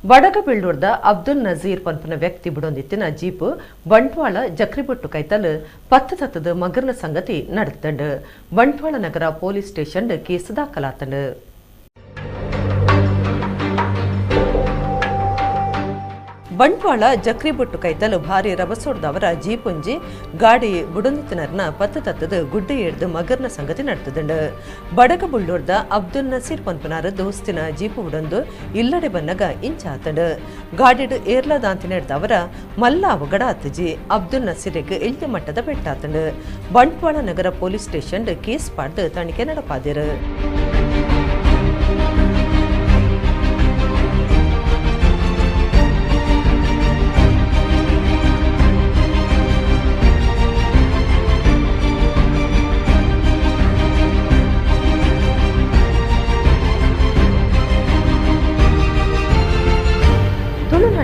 ಬಡಗಬೆಳ್ಳೂರ್ದ ಅಬ್ದುಲ್ ನಜೀರ್ ಪನ್ಪುನ ವ್ಯಕ್ತಿ ಬುಡೊಂದಿತ್ತಿನ ಜೀಪ್ ಬಂಟ್ವಾಳ ಜಕ್ರಿಬೊಟ್ಟು ಕೈತಲ್ ಪತ್ತು ತತ್ತದ ಮಗರ್ನ ಸಂಗತಿ ನಡೆತಂಡು. ಬಂಟ್ವಾಳ ನಗರ ಪೊಲೀಸ್ ಸ್ಟೇಷನ್ ಕೇಸ್ ದಾಖಲಾತಂಡು. ಬಂಟ್ವಾಳ ಜಕ್ರಿಬೊಟ್ಟು ಕೈತಲ್ ಭಾರಿ ರಭಸೋಡ್ದವರ ಜೀಪುಂಜಿ ಗಾಡಿ ಬುಡೊಂದಿತ್ತಿನರ್ನ ಪತ್ತು ತತ್ತದ ಗುಡ್ಡೆ ಹಿಡ್ದು ಮಗರ್ನ ಸಂಗತಿ ನಡೆತದಂಡು. ಬಡಗಬುಳ್ಳೂರ್ದ ಅಬ್ದುಲ್ ನಸೀರ್ ಪನ್ಪುನಾರ್ ದೋಸ್ತಿನ ಜೀಪು ಬುಡೊಂದು ಇಲ್ಲಡೆ ಬನ್ನಗ ಇಂಚಾತಂಡು. ಗಾಡಿಡ್ ಏರ್ಲ ದಾಂತಿನೆಡ್ದವರ ಮಲ್ಲ ಅವಘಡ ಆತಜಿ. ಅಬ್ದುಲ್ ನಸೀರೆಗ್ ಎಲ್ಯ ಮಟ್ಟದ ಪೆಟ್ಟಾತಂಡು. ಬಂಟ್ವಾಳ ನಗರ ಪೊಲೀಸ್ ಸ್ಟೇಷನ್ ಕೇಸ್ ಪಾಡ್ದು ತನಿಖೆ ನಡಪಾದಿರು.